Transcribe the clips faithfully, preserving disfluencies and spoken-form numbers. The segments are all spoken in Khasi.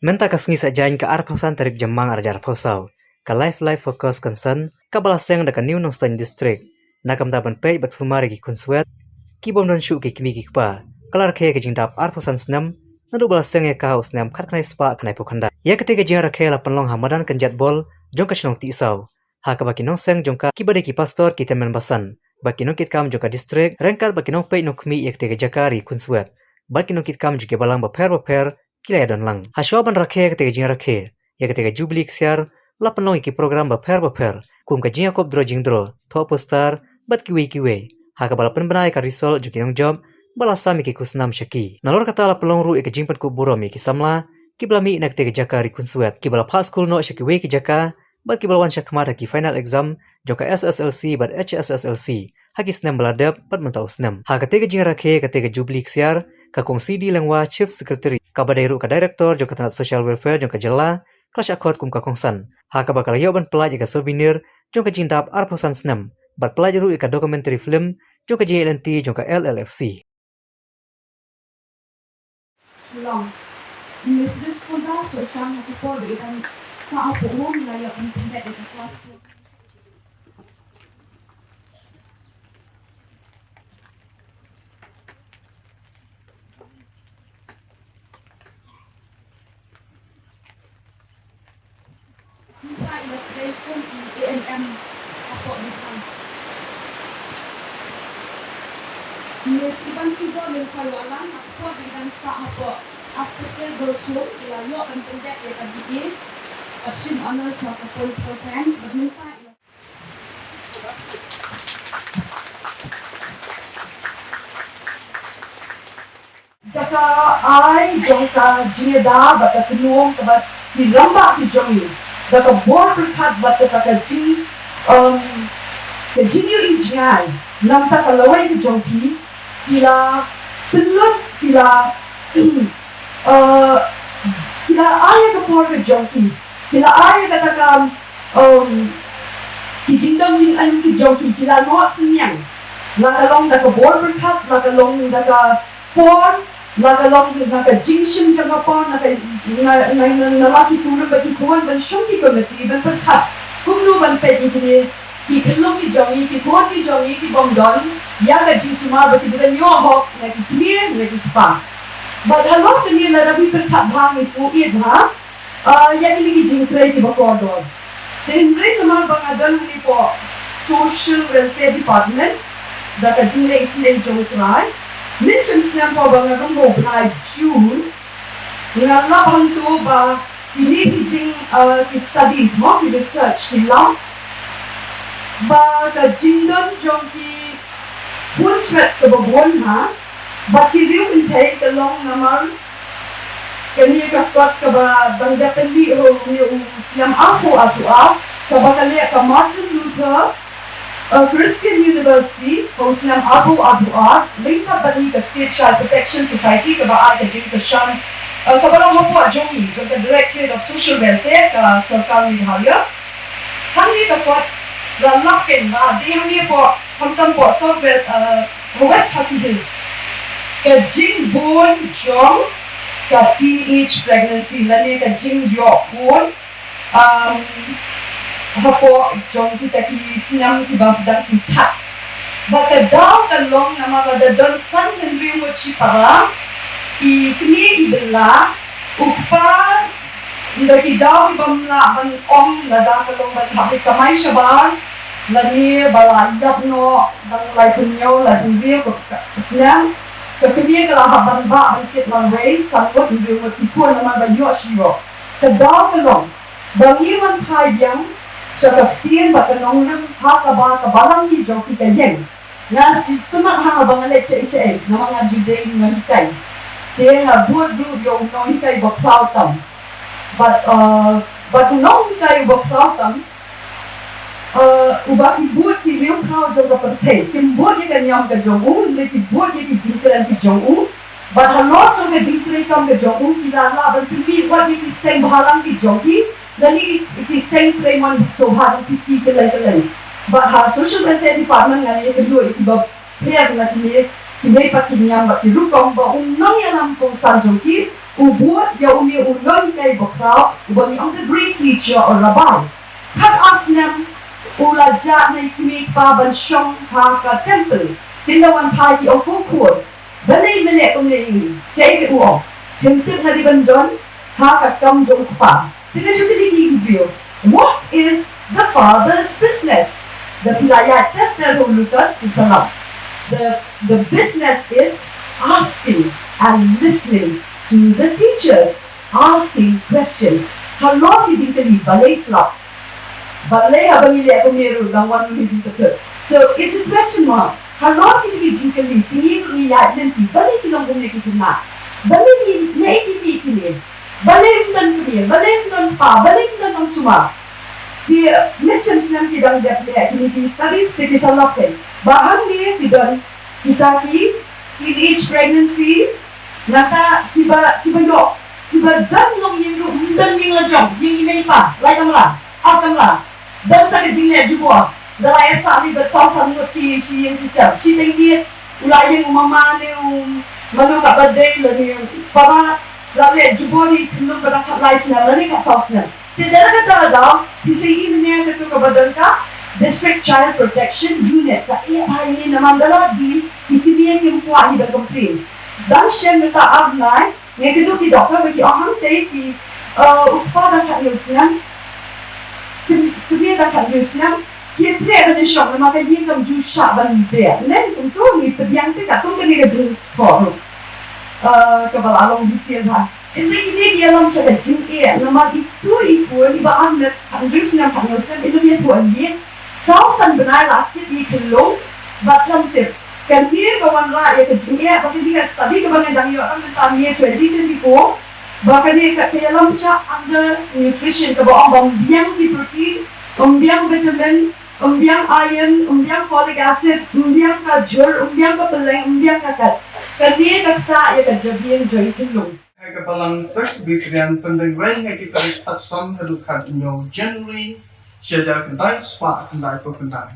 Mynta ka sngi Saitjaiñ ka arphew san tarik Jymmang arhajar arphew saw, ka Life Life Focus Concern kaba la seng da ka New Nongstoiñ District, na ka bynta ban peit bad sumar ïa ki khunswet ki bym don shuh ki kmie ki kpa, ka la rakhe ka jingdap arphew san snem, naduh ba la seng ïa ka ha u snem khatkhyndai spah khyndaiphew khyndai. Ïa katei ka jingrakhe la pynlong ha madan Kynjat Bol jong ka shnong Tisaw, ha kaba ki nongseng jong ka kiba dei ki pastor, ki tymmen basan bad ki nongkitkam jong ka district, ryngkat bad ki nongpeit nongkhmih ïa katei ka jaka ri khunswet bad ki nongkitkam jong ki balang bapher bapher ki la ïadon lang. Hashwa ban rakhe katei ka jingrakhe ïa katei ka jubili ksiar, la pynlong ïa ki program bapher bapher kum ka jingïakob draw jingdraw, thoh poster bad kiwei kiwei, ha kaba la pynbna ïa ka result jong ki nongjop bad la sam ïa ki khusnam sha ki. Nalor kata la pynlong ruh ïa ka jingpynkup burom ïa ki samla kiba la mih na katei ka jaka ri khunswet, kiba la phah skul noh sha kiwei ki jaka bad kiba la wan shakhmat ha ki final exam jong ka S S L C bad H S S L C ha ki snem ba la dep bad mynta u snem. Ha katei ka jingrakhe katei ka jubili ksiar, ka Kong C D Lyngwa, Chief Secretary, kaba dei ruh ka Director jong ka tnat Social Welfare jong ka jylla, ka la shah khot kum ka kongsan, ha kaba ka la ïoh ban pyllait ïa ka souvenir jong ka jingdap arphew san snem bad pyllait ruh ïa ka documentary film jong ka jingïaid lynti jong ka L L F C. Long. Mistress Kunda, so chang ha ki por ba i dang sah hapoh home, la ïoh ban pynbeit ïa ka class four. Mynta i la trei kum i A N M hapoh Bihar. Miss Iban Sibor Lyngkha Lualang, hapoh ba i dang sah hapoh Africa Girls Home, i la ïoh ban pynbeit ïa ka B A bad shim honours ha ka Political Science, bad mynta i la Jaka ai jong ka jingïada bad ka kynhun kaba ki rangbah ki jong ngi, da ka bor pyrkhat bad kata ka jing, um, ka jingïohi jngai na ka bynta ka lawei ka jong ki, ki la pynlut, ki la, uh, ki la ai ka por ka jong ki, ki la ai kata ka, um, ki jingdon jingaiñ ki jong ki, ki la noh synñiang. La ka long da ka bor pyrkhat, la ka long da ka por, la ka long na ka jingshim jong ka por, na ka, na, na, na, na la ki kurim bad ki khun ban shong ki komiti ban pyrkhat kumno ban peit ïa kine ki khyllung ki jong ngi, ki khun ki jong ngi ki bym don ïa ka jingsumar, ba ki dei ban ïoh hok na ki kmie na ki kpa. Bad halor kane lada phi pyrkhat bha, ngi sngewthuh bha, ah, ïa kine ki jingtrei kiba kordor. Te hynrei namar ba nga don hangne hapoh Social Welfare Department da ka jingleh isynei jong U Trai, mynshem snem hapoh ba nga rung ha u bnai June, nga lap hangto ba kine ki jing, ah, ki studies mo, ki research ki lam ba ka jingdon jong ki khunswet kaba bun ha bad ki riew kynthei ka long namar kane ka kot kaba dang dep pynmih ha une u snem arphew arphew ar, kaba ka leh ka Martin Luther, uh, Christian University ha u snem arphew arphew ar, lyngba bad ka State Child Protection Society, kaba ai ka jingkyrshan, uh, kaba long hapoh jong ngi, jong ka Directorate of Social Welfare ka sorkar Meghalaya. Hangne ka kot la lap ken ba dei hangne hapoh, khamtam hapoh South West, uh, West Khasi Hills, ka jingbun jong ka teenage pregnancy lane ka jingïoh khun, um, hapoh jong kita ki snem kiba dang pynkhat. Bad ka daw ka long namar lada don san hynriew ngut shipara, i kmie i bylla, u kpa da ki daw ki bym lah ban ong lada ka long ban hap leit kamai shabar lane ba la ïap noh tang laiphew hynñiew laiphew hynriew ka snem. Ka kmie ka la hap ban bah ban kit lang wei san ngut hynriew ngut ki khun namar ba ïoh shi ïoh. Ka daw ka long ba ngi wan phai biang sha ka ktien bad ka nongrim ha kaba ka balang ngi jong ki ka ïeng. Nga sngewsih ha ba nga leh shaei shaei namar nga ju dei nonghikai. Te nga bud ruh ïa u nonghikai ba khraw tam. Bad, uh, bad u nonghikai uba khraw tam, uh, uba ki bud ki riewkhraw jong ka pyrthei, kim bud ïa ka niam ka jong u, hynrei ki bud ïa ki jingkren ki jong u. Bad halor jong ka jingtrei kam ka jong u, ki la lah ban pynmih wat ïa ki seng bhalang ki jong ki, lane ki, ki seng trei mon sngewbha jong ki, ki kylleng kylleng. Bad ha Social Welfare Department nga ïakynduh ïa kiba pher na kine, ki mei pat ki niam bad ki rukom ba u nongïalam kongsan jong ki U bud ïa une u nonghikai bakhraw uba ngi ong the great teacher or rabbi. Khatar snem u la jah na i kmie i kpa ban shong ha ka temple. Te u la wan phai, u ong, ko khun, balei me leh kumne ïa ngi? Kaei kaba u ong? Hynrei nga dei ban don ha ka kam jong u kpa. Te nga shu kylli ïa ki briew, what is the father's business? Lada phi la ïaid ter ter ha u Lukas, phin sa lap. The, the business is asking and listening to the teachers, asking questions. Halor ki jingkylli, balei slap? Balei haba ngi leh kumne ruh dang wan ïa ki jingkylli? So it's a question mark. Halor kine ki jingkylli, kine ruh ngi ïaid lynti, balei ki long kumne ki khynnah? Balei ngi, ngi ïaid lynti kine? Balei ym don kmie? Balei ym don pa? Balei ym don nongsumar? Ki, eh, mynshem snem ki dang dep leh kine ki studies te ki sa lap kein ba hangne ki don kita ki teenage pregnancy, nangta kiba, kiba ïoh, kiba don longïing ruh ym don ïing la jong, ïing i mei i pa, lai kamra, ar kamra. Don sa ka jingleh jubor. Da la ïa sah ne bad saw san ngut ki shi ïing shi sem. Shi teng miet u la ïeng u mama ne u mano kaba dei lane para, la leh jubor ne khynlung ba dang khatlai snem lane khatsaw snem. Te da kata ka daw phi sa ïohi mynne katu kaba don ka District Child Protection Unit ka ïa bha ïa ngi namar da la dei ki kmie kim kwah hi ban complain. Dang shen mynta ar lai Ngi kynduh ki doktor ba ki ong hangtei ki, eh, u kpa dang khathynñiew snem, ki, ki kmie dang khathynñiew snem, ki treh ban ïashong namar ka ïing kam ju shah ban beh. Nen kumto ngi pdiang te katkum kane ka jingthoh ruh, eh, kaba la long detail bha. Hynrei kine ki ïalam sha ka jingeh namar itu i khun iba ar met khathynñiew snem, khathynñiew snem, i lum ïathuh ïa ngi. Saw san bnai la kit ïa i khunlung bad khlem tip. Kane ka wanrah ïa ka jingeh ba kane ka study kaba ngi dang ïoh tang mynta May twenty twenty-four ba kane ka, ka ïalam sha undernutrition kaba ong ba ym biang ki protein, ym biang vitamin, ym biang iron, ym biang folic acid, ym biang ka jhur, ym biang ka pylleng, ym biang ka kat. Kane ka ktah ïa ka jabieng jong i khunlung. Ha ka Balang Presbyterian pyndengrei ha ki tarik khatsan haduh khathynñiew January shi hajar khyndai spah khyndaiphew khyndai.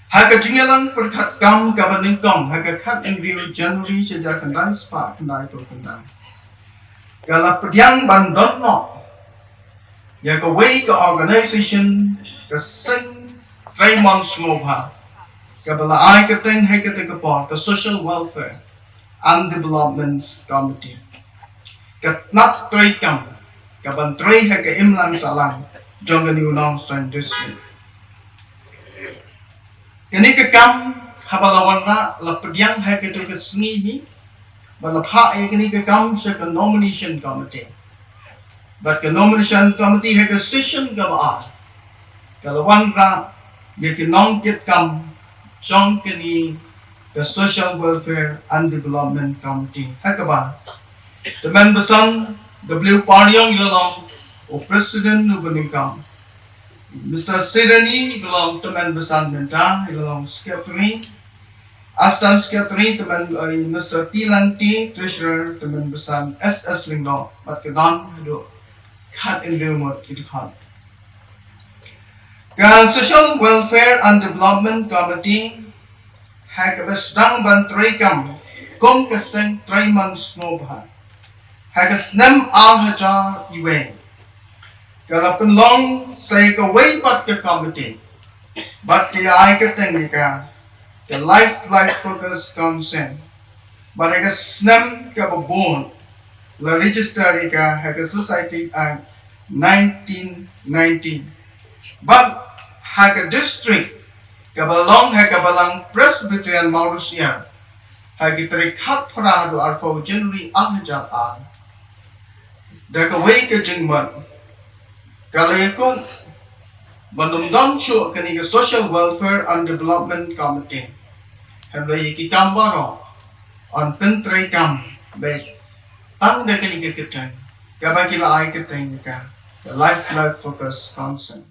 Ha ka jingïalang pyrkhat kam kaba nyngkong ha ka khathynriew January shi hajar khyndai spah khyndaiphew khyndai, ka la pdiang ban don noh ïa kawei ka organisation ka Seng Treimon Sngewbha kaba la ai kyrteng ha kata ka por ka Social Welfare and Development Committee. Ka tnat treikam kaban trei ha ka imlang sahlang jong kane u Nongstoiñ District. Kane ka kam haba la wanrah la pdiang ha katu ka sngi hi ba la phah ïa kane ka kam sha ka Nomination Committee. Bad ka Nomination Committee ha ka session kaba ar ka la wanrah ïa ki nongkitkam jong kane ka Social Welfare and Development Committee ha kaba Tymmen Basan W Pariong i la long u President uba nyngkong. Mister Sirani i la long Tymmen Basan mynta i la long Secretary. Assistant Secretary Tymmen, eh, Mister T Lanti, Treasurer Tymmen Basan S S Lyngdoh bad ka don haduh khathynriew ngut ki dkhot. Ka Social Welfare and Development Committee ha kaba sdang ban treikam kum ka Seng Treimon Sngewbha ha ka snem ar hajar wei. Ka la pynlong sa ïa kawei pat ka committee bad ka la ai kyrteng ïa ka ka Life, Life Focus Council. Bad ha ka snem kaba bud la register ïa ka ha ka Society Act nineteen ninety. Bad ha ka district kaba long ha ka Balang Presbyterian Mawryngkneng ha ki tarik khatphra haduh arphew January ar hajar ar. Da kawei ka jingmut ka la ïakut ban ym don shuh kane ka Social Welfare and Development Committee. Hynrei ïa ki kam baroh yn pyntreikam beit tang da kane ka kyrteng kaba ki la ai kyrteng ïa ka ka Life, Life Focus Council.